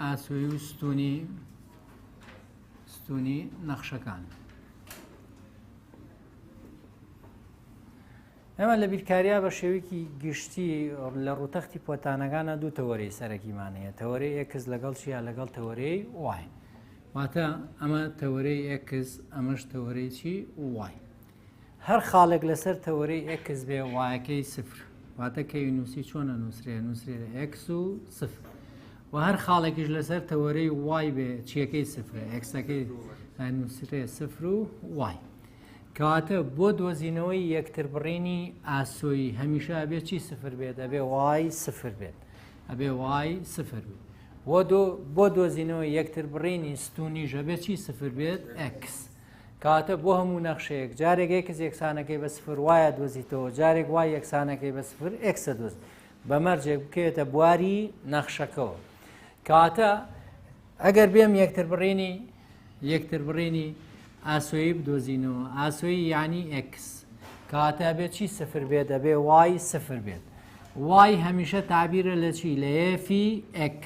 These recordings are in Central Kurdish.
ئاسۆی و ستونی ستونی نەخشەکان. ئێمە لە بیرکاریا بە شێوەیەکی گشتی لە ڕووتەختی پۆتانەکانە دوو تەوەرەی سەرەکیمان هەیە تەوەرەی x لەگەڵ چیا لەگەڵ تەوەرەی y واتە ئەمە تەوەرەی x ئەمەش تەوەرەی چی y هەر خاڵێک لەسەر تەوەرەی x بێ y ەکەی سفر واتە کەی نووسی چۆنە نووسرێ نووسرێ x و سفر و هەر خاڵێکیش لەسەر تەوەرەی y بێ چیەکەی سفرە x ەکەی نووسرێ سفر و y. کەواتە بۆ دۆزینەوەی یەکتربڕینی ئاسۆیی هەمیشە ئەبێ چی سفر بێت؟ ئەبێ y سفر بێت. ئەبێ y سفر بێت. بۆ دۆ بۆ دۆزینەوەی یەکتربڕینی ستونیش ئەبێ چی سفر بێت؟ x. کەواتە بۆ هەموو نەخشەیەک جارێک x یەکسانەکەی بە سفر y ە دۆزیتەوە جارێک y یەکسانەکەی بە سفر x ە دۆز بە مەرجێک بکەوێتە بواری نەخشەکەوە. کەواتە ئەگەر بێم یەکتربڕینی یەکتربڕینی ئاسۆیی بدۆزینەوە ئاسۆیی یعنی x کەواتە ئەبێ چی سفر بێت ئەبێ y سفر بێت y هەمیشە تابیرە لە چی لە f ی x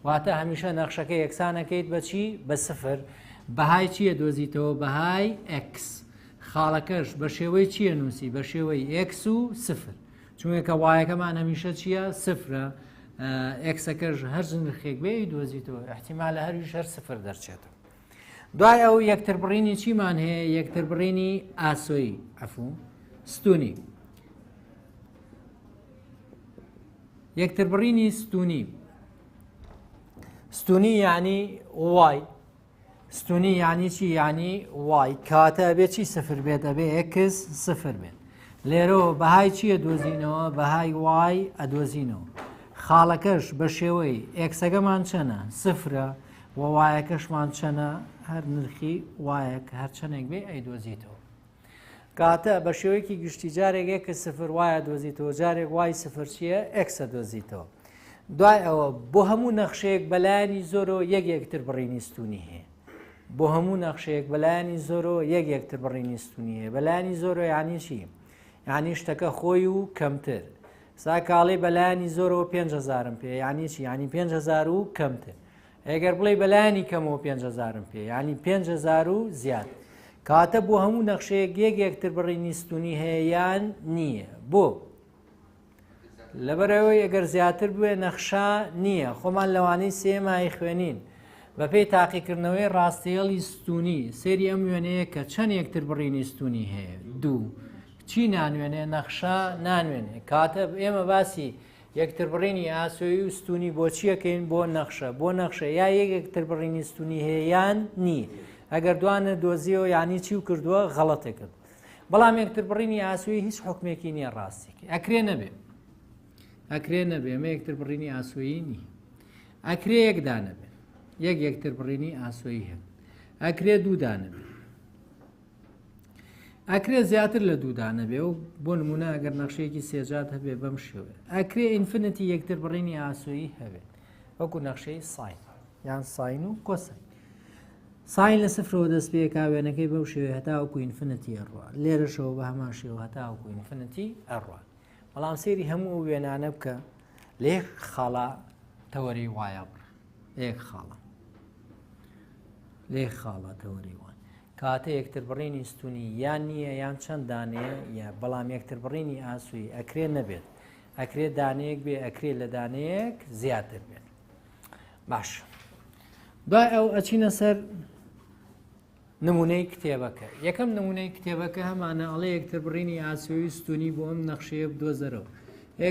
واتە هەمیشە نەخشەکە یەکسانەکەیت بە چی بە سفر بەهای چییە دۆزیتەوە بەهای x خاڵەکەش بە شێوەی چییە نووسی بە شێوەی x و سفر چونکە y ەکەمان هەمیشە چییە سفرە x ەکەش هەر نرخێک بێ دۆزیتەوە احتیمالە هەرویش هەر سفر دەرچێتەوە دوای ئەو یەکتر بڕینی چیمان هەیە یەکتر بڕینی ئاسۆیی عفو ستونی یەکتر بڕینی ستونی ستونی یعنی y ستونی یعنی چی یعنی y کاتە ئەبێ چی سفر بێت ئەبێ x سفر بێت لێرەوە بەهای چییە دۆزینەوە بەهای y ئەدۆزینەوە خاڵەکەش بە شێوەی x ەکەمان چەنە سفرە و y ەکەشمان چەنە هەر نرخی y ەک هەر چەندێک بێ ئەیدۆزیتەوە کاتە بە شێوەیەکی گشتی جارێک x سفر y ە دۆزیتەوە جارێک y سفر چییە x ە دۆزیتەوە دوای ئەوە بۆ هەموو نەخشەیەک بەلایەنی زۆرەوە یەک یەکتر بڕینی ستونی هەیە بۆ هەموو نەخشەیەک بەلایەنی زۆرەوە یەک یەکتر بڕینی ستونی هەیە بەلایەنی زۆرەوە یعنی چی یعنی شتەکە خۆی و کەمتر ساکاڵی بەلایەنی زۆرەوە 5هزارم پێ یعنی چی یعنی 5هزار و کەمتر ئەگەر بڵێی بەلایەنی کەمەوە 5000م پێ یانی 5000 و زیاد کاتە بۆ هەموو نەخشەیەک یەک یەکتر بڕینی ستونی هەیە یان نییە بۆ لەبەرەوەی ئەگەر زیاتر بوێ نەخشا نییە خۆمان لەوانەی سێمای خوێنین بەپێی تاقیکردنەوەی ڕاستێڵی ستونی سێری ئەم وێنەیە کە چەند یەکتر بڕینی ستونی هەیە دوو چی نانوێنێ نەخشا نانوێنێ کاتە ئێمە باسی یەکتربڕینی ئاسۆیی و ستوونی بۆ چی ئەکەین؟ بۆ نەخشە. بۆ نەخشە یا یەک یەکتربڕینی ستوونی هەیە یان نی. ئەگەر دوانە دۆزیەوە یعنی چی و کردووە غەڵەتێ کرد. بەڵام یەکتربڕینی ئاسۆیی هیچ حکمێکی نییە ڕاستێکی. ئەکرێ نەبێ. ئەکرێ نەبێ ئەمە یەکتربڕینی ئاسۆیی نی. ئەکرێ یەک دانە بێ. یەک یەکتربڕینی ئاسۆیی هەن. ئەکرێ دوو دانە بێ. ئەکرێ زیاتر لە دوو دانە بێ و بۆ نمونە ئەگەر نەخشەیەکی سێجات هەبێ بەم شێوەیە ئەکرێ infinity یەکتر بڕینی ئاسۆیی هەبێت وەکو نەخشەی sine یان sine و cosine sine لە سفرەوە دەست پێکا وێنەکەی بەو شێوەیە هەتاوەکو infinity ئەڕوا لێرەشەوە بە هەمان شێوە هەتاوەکو infinity ئەڕوا بەڵام سەیری هەموو ئەو وێنانە بکە لە یەک خاڵە تەوەری وایە بڕ یەک خاڵە لە یەک خاڵە تەوەری وان کاتە یەکتربڕینی ستونی یان نییە یان چەند دانەیە یا بەڵام یەکتربڕینی ئاسووی ئەکرێ نەبێت ئەکرێ دانەیەک بێ ئەکرێ لە دانەیەک زیاتر بێت باش دوای ئەو ئەچینە سەر نمونەی کتێبەکە یەکەم نمونەی کتێبەکە هەمانە ئەڵێ یەکتربڕینی ئاسۆیی ستونی بۆ ئەم نەخشەیە بدۆزەرەوە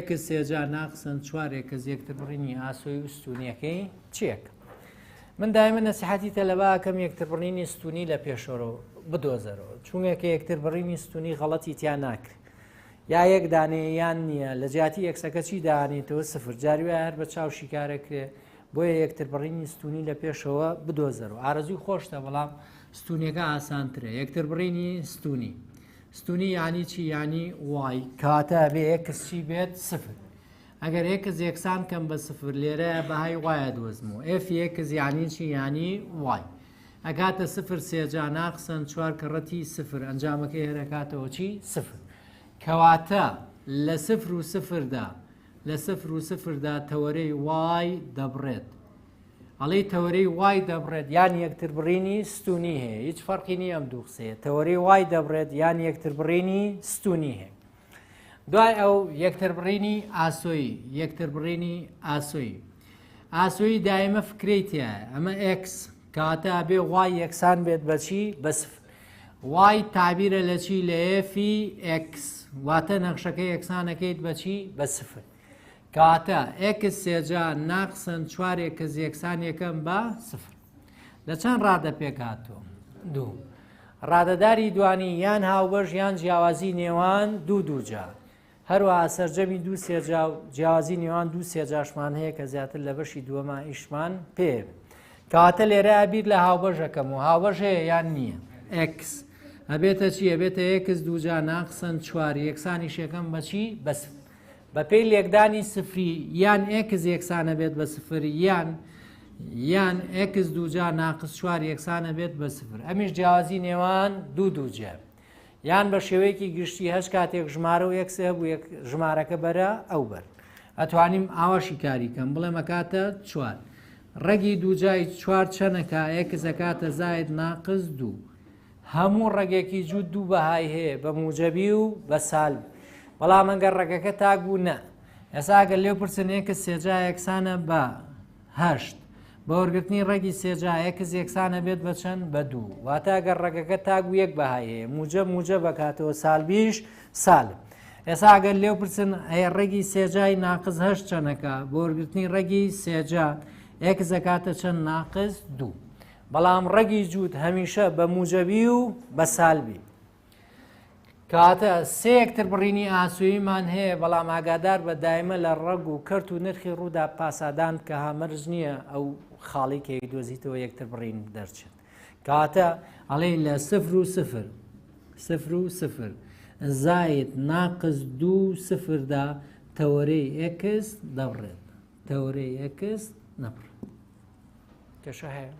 x سێجا ناقسن چوار x یەکتربڕینی ئاسۆی و ستونیەکەی چیەک من دایمە نەسیحەتی تەلەبە ئەکەم یەکتربڕینی ستونی لە پێشەوە بدۆزەرەوە چونکە یەکتربڕینی ستونی غەڵەتی تیا ناکرێت یا یەک دانەیە یان نییە لە جیاتی x ەکە چی دانێتەوە سفر جاری وایە هەر بە چاو شیکارەکرێ بۆیە یەکتربڕینی ستونی لە پێشەوە بدۆزەرەوە ئارەزوی خۆشتە بەڵام ستونیەکە ئاسانترە یەکتربڕینی ستونی ستونی یعنی چی یعنی y کاتە بێ x چی بێت سفر ئەگەر x یەکسان کەم بە سفر لێرە بەهای y ئەدۆزمەوە f x یانی چی یانی y ئەگاتە سفر سێجا ناقسەن چوار کەڕەتی سفر ئەنجامەکەی هەرەکاتەوە چی سفر کەواتە لە سفر و سفردا لە سفر و سفردا تەوەرەی y دەبڕێت. ئەڵێی تەوەرەی y دەبڕێت یان یەکتربڕینی ستونی هەیە هیچ فەرقی نییە ئەم دوو قسەیە تەوەرەی y دەبڕێت یان یەکتربڕینی ستونی هەیە دوای ئەو یەکتربڕینی ئاسۆیی یەکتربڕینی ئاسۆیی ئاسۆیی دایمە فکرەی تایە ئەمە x کاتە ئەبێ y یەکسان بێت بەچی بە سفر y تابیرە لە چی لە f ی x واتە نەخشەکە یەکسانەکەیت بەچی بە سفر کەواتە x سێجا ناقسن چوار x یەکسان یەکەم بە سفر. لە چەند ڕادە پێک هاتووە؟ دوو. ڕادەداری دوانی یان هاوبەش یان جیاوازی نێوان دوو دووجا. هەروەها سەرجەمی دوو سێجا و جیاوازی نێوان دوو سێجاشمان هەیە کە زیاتر لە بەشی دووەما ئیشمان پێ. کەواتە لێرە بیر لە هاوبەشەکەم و هاوبەش هەیە یان نییە؟ x ئەبێتە چی؟ ئەبێتە x دووجا ناقسن چوار یەکسانیش یەکەم بەچی؟ بە سفر. بەپێی لێکدانی سفری یان x یەکسانە بێت بە سفر یان یان x دووجا ناقس چوار یەکسانە بێت بە سفر ئەمیش جیاوازی نێوان دوو دووجا یان بە شێوەیەکی گشتی هەچ کاتێک ژمارە و x هەبوو یەک ژمارەکە بەرە ئەو بەر ئەتوانیم ئاواشی کاری کەم بڵێم ئەکاتە چوار ڕەگی دووجای چوار چەنەکە x ئەکاتە زاید ناقس دوو هەموو ڕەگێکی جووت دوو بەهای هەیە بە موجەبی و بە سالب بەڵام ئەگەر ڕەگەکە تاک بوو نە ئێستا ئەگەر لێو پرسن x سێجا یەکسانە بە هەشت بە وەرگرتنی ڕەگی سێجا x یەکسانە بێت بە چەند بە دوو واتە ئەگەر ڕەگەکە تاک بوو یەک بەهای هەیە موجە موجە بەکاتەوە سالبیش سالب ئێستا ئەگەر لێو پرسن ئەی ڕەگی سێجای ناقز هەشت چەنەکە بۆ وەرگرتنی ڕەگی سێجا x ئەکاتە چەند ناقز دوو بەڵام ڕەگی جووت هەمیشە بە موجەبی و بە سالبی. کەواتە سێ یەکتر بڕینی ئاسۆییمان هەیە بەڵام ئاگادار بە دایمە لە ڕەگ و کەرت و نرخی ڕوودا پاسادان بکە ها مەرج نییە ئەو خاڵی کە دۆزیتەوە یەکتر بڕین دەرچێت. کەواتە ئەڵێ لە سفر و سفر سفر و سفر زاید ناقس دوو سفردا تەوەرەی x دەبڕێت تەوەرەی x نەبڕێت. کێشە هەیە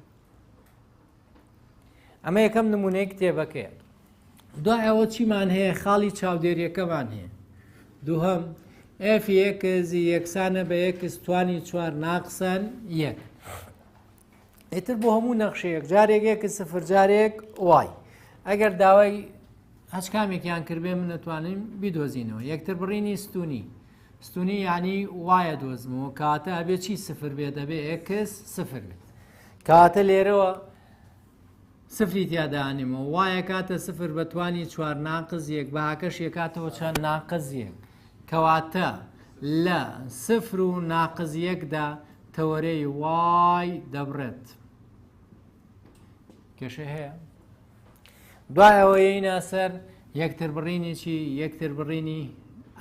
ئەمە یەکەم نمونەی کتێبەکەیە دوای ئەوە چیمان هەیە خاڵی چاودێریەکەمان هەیە دووهەم f x یەکسانە بە x توانی چوار ناقسەن یەک ئیتر بۆ هەموو نەخشەیەک جارێک x سفر جارێک y ئەگەر داوای هەچ کامێکیان کردبێ من دەتوانین بیدۆزینەوە یەکتر بڕینی ستونی ستونی یعنی y ە دۆزمەوە کاتە ئەبێ چی سفر بێت دەبێ x سفر بێت کاتە لێرەوە سفری تیادانیمەوە y ە کاتە سفر بەتوانی چوار ناقز یەک بەهاکەش یەکاتەوە چەند ناقز یەک کەواتە لە سفر و ناقز یەکدا تەوەرەی y دەبڕێت کێشە هەیە دوای ئەوە یەینە سەر یەکتر بڕینی چی یەکتر بڕینی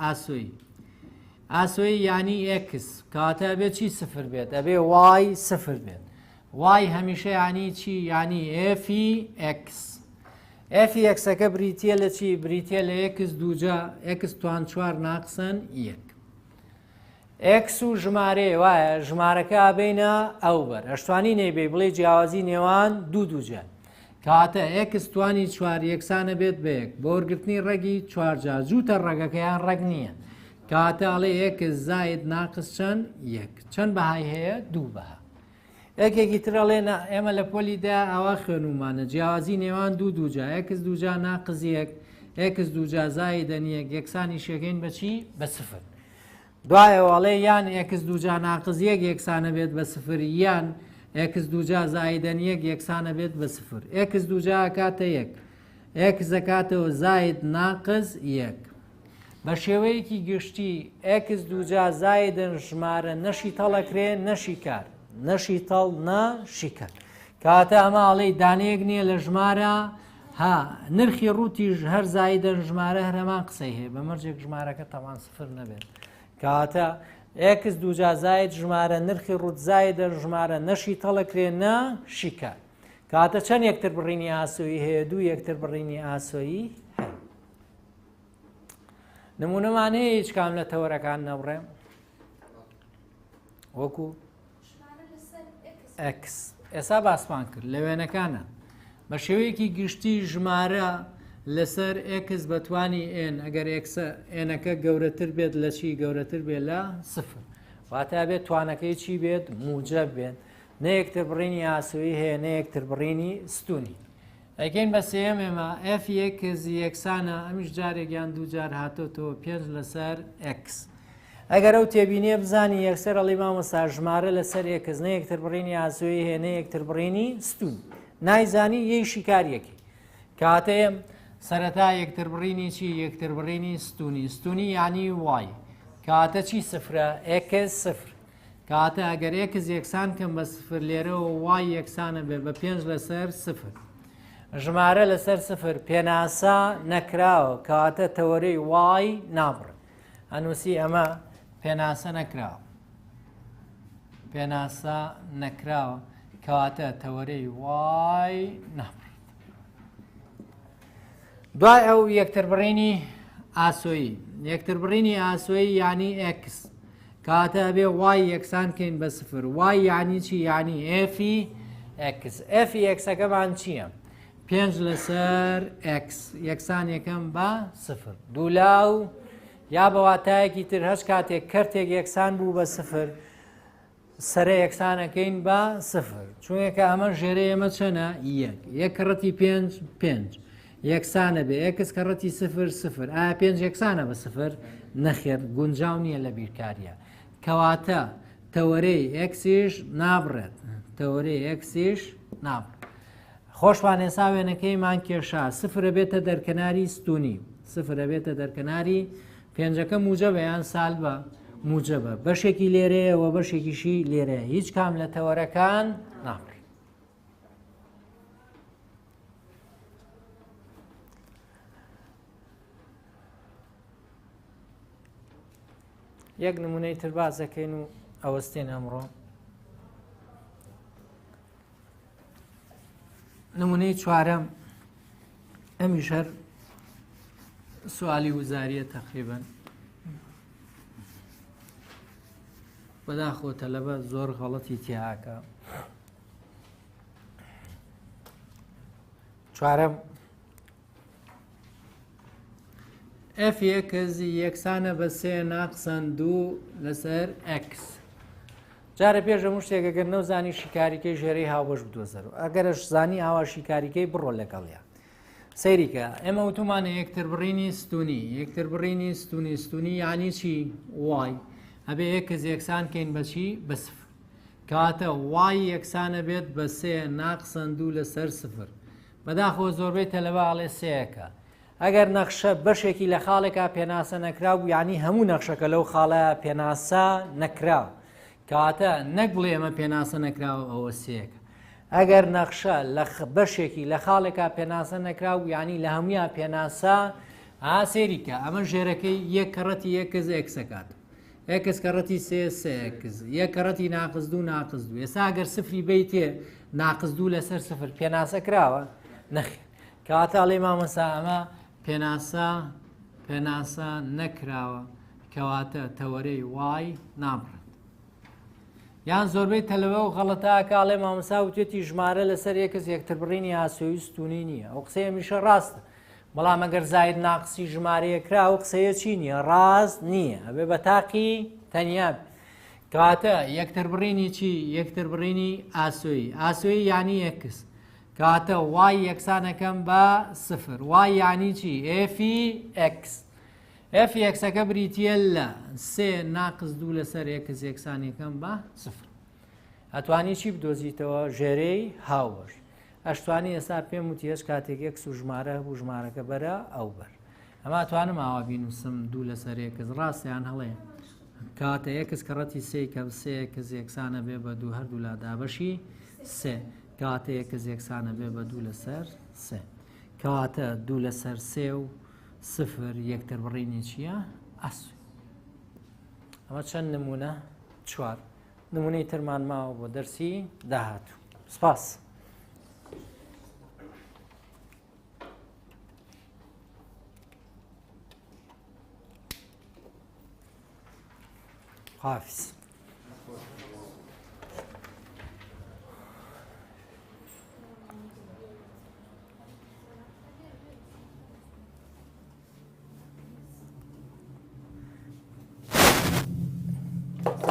ئاسۆی ئاسۆی یانی x کاتە ئەبێ چی سفر بێت ئەبێ y سفر بێت y هەمیشە یانی چی یانی f ی x f ی x ەکە بریتە لە چی بریتە لە x دووجا x توان چوار ناقسن یەک x و ژمارەیە وایە ژمارەکە ئەبەینە ئەو بەر ئەشتوانی نەیبەی بڵێ جیاوازی نێوان دوو دووجا کاتە x توانی چوار یەکسانە بێت بە یەک بۆ وەرگرتنی ڕەگی چوارجا جووتە ڕەگەکەیان ڕەگ نییە کاتە ئەڵێ x زاید ناقس چەند یەک چەند بەهای هەیە دوو بەها یەکێکی تر ئەڵێ نا ئێمە لە پۆلیدا ئاوا خوێنومانە جیاوازی نێوان دوو دووجا x دووجا ناقس یەک x دووجا زایدەن یەک یەکسانی شەکەین بەچی بە سفر دوایەوە ئەڵێ یان x دووجا ناقس یەک یەکسانە بێت بە سفر یان x دووجا زایدەن یەک یەکسانە بێت بە سفر x دووجا ئەکاتە یەک x ئەکاتەوە زاید ناقس یەک بە شێوەیەکی گشتی x دووجا زایدن ژمارە نەشی تەڵەکرێ نەشی کار نەشی تەڵ نە شیکار کاتە ئەمە ئەڵێی دانەیەک نییە لە ژمارە ها نرخی ڕووتیش هەر زایدەن ژمارە هەر هەمان قسەی هەیە بە مەرجێک ژمارەکە تەوان سفر نەبێت کاتە x دووجا زاید ژمارە نرخی ڕووت زایدە ژمارە نەشی تەڵەکرێ نە شیکار کاتە چەند یەکتر بڕینی ئاسۆیی هەیە دوو یەکتر بڕینی ئاسۆیی هەیە نمونەمان هەیە هیچ کام لە تەوەرەکان نەبڕێ وەکو x ئێسا باسمان کرد لە وێنەکانە بە شێوەیەکی گشتی ژمارە لەسەر x بەتوانی n ئەگەر x ە n ەکە گەورەتر بێت لە چی گەورەتر بێت لە سفر واتە بێت توانەکەی چی بێت موجب بێت. نە یەکتر بڕینی ئاسۆیی هەیە نە یەکتر بڕینی ستونی. ئەیکەین بە سێیەم ئێمە f x یەکسانە ئەمیش جارێک یان دوو جار هاتۆتەوە پێنج لەسەر x. ئەگەر ئەو تێبینیە بزانی یەکسەر ئەڵی مامۆستا ژمارە لەسەر x نە یەکتر بڕینی ئاسۆیی هەیە نە یەکتر بڕینی ستون. نایزانی یەی شیکاریەکەی. کاتێ سەرەتا یەکتر بڕینی چی یەکتر بڕینی ستونی ستونی یعنی y کاتە چی سفرە x سفر کاتە ئەگەر x یەکسان کەم بە سفر لێرەوە y یەکسانە بێ بە پێنج لەسەر سفر ژمارە لەسەر سفر پێناسە نەکراوە کەواتە تەوەرەی y نابڕ ئەنووسی ئەمە پێناسە نەکراوە پێناسە نەکراوە کەواتە تەوەرەی y نابڕێت دوای ئەو یەکتربڕینی ئاسۆیی یەکتربڕینی ئاسۆیی یعنی x کاتە ئەبێ y یەکسان کەین بە سفر y یعنی چی یعنی f ی x f ی x ەکەمان چییە؟ پێنج لەسەر x یەکسان یەکەم بە سفر دوولا و یا بە واتایەکی تر هەچ کاتێک کەرتێک یەکسان بوو بە سفر سەرە یەکسانەکەین بە سفر چونکە ئەمە ژێرە ئێمە چەنە یەک یەک کەڕەتی پێنج پێنج یەکسانە بێ x کەڕەتی سفر سفر ئایا پێنج یەکسانە بە سفر نەخێر گونجاو نییە لە بیرکاریە کەواتە تەوەرەی x یش نابڕێت تەوەرەی x یش نابڕێت خۆشمان ئێسا وێنەکەیمان کێشا سفرە بێتە دەرکەناری ستونی سفرە بێتە دەرکەناری پێنجەکە موجەبە یان سالبە موجەبە بەشێکی لێرەیە و بەشێکیشی لێرەیە هیچ کام لە تەوەرەکان نابڕێت یەک نمونەی تر باس دەکەین و ئەوەستێن ئەمڕۆ نمونەی چوارەم ئەمیش هەر سوالی وزاریە تقریبا بەداخۆ تەلەبە زۆر غەڵەتی تیاکە چوارەم f x یەکسانە بە سێ ناقسەن دوو لەسەر x جارە پێش هەموو شتێک ئەگەر نەوزانی شیکاریکەی ژێرەی هاوبەش بدۆزەرەوە ئەگەرش زانی ئاوا شیکاریکەی بڕۆ لەگەڵیا سەیریکە ئێمە وتومانە یەکتر بڕینی ستونی یەکتر بڕینی ستونی ستونی یعنی چی y ئەبێ x یەکسان کەین بەچی بە سفر کاتە y یەکسانە بێت بە سێ ناقسەن دوو لەسەر سفر بەداخەوە زۆربەی تەلەبە ئەڵێ سێیەکە. ئەگەر نەخشە بەشێکی لە خاڵێکا پێناسە نەکراو بوو یانی هەموو نەخشەکە لەو خاڵەیا پێناسە نەکراو. کەواتە نەک بڵێ ئەمە پێناسە نەکراوە ئەوە سێیەکە. ئەگەر نەخشە لە بەشێکی لە خاڵێکا پێناسە نەکراو بوو یانی لە هەمویا پێناسە ئا سەیری کە ئەمە ژێرەکەی یەک کەڕەتی x x ئەکات. x کەڕەتی سێ سێ x یەک کەڕەتی ناقس دوو ناقس دوو ئێستا ئەگەر سفری بیتێ ناقس دوو لەسەر سفر پێناسە کراوە نەخێر کەواتە ئەڵێ مامۆستا ئەمە پێناسە پێناسە نەکراوە کەواتە تەوەرەی y نابڕێت یان زۆربەی تەلەبە و غەڵەتاکە ئەڵێ مامۆستا وتێتی ژمارە لەسەر x یەکتر بڕینی ئاسۆی ستونی نییە ئەو قسەیە هەمیشە ڕاستە بەڵام ئەگەر زاید ناقسی ژمارەیە کرا ئەو قسەیە چی نییە ڕاست نییە ئەبێ بە تاقی تەنیا کەواتە یەکتر بڕینی چی یەکتر بڕینی ئاسۆیی ئاسۆیی یعنی x کەواتە y یەکسانەکەم بە سفر y یعنی چی f ی x f x ەکە بریتە لە سێ ناقس دوو لەسەر x یەکسانەکەم بە سفر ئەتوانی چی بدۆزیتەوە ژێرەی هاوبەش ئەشتوانی ئێستا پێم وتی هەچ کاتێک x و ژمارە هەبوو ژمارەکە بەرە ئەو بەر ئەمە توانم ئاوا بینوسم دوو لەسەر x ڕاستە یان هەڵەیە کاتە x کەڕەتی سێ کەم سێ x یەکسانە بێ بە دوو هەردوو لا دابەشی سێ کاتە x یەکسانە بێ بە دوو لەسەر سێ کەواتە دوو لەسەر سێ و سفر یەکتر بڕینی چییە ئاسو ئەمە چەند نمونە چوار نمونەی ترمان ماوە بۆ دەرسی داهاتوو سپاس. حافظ.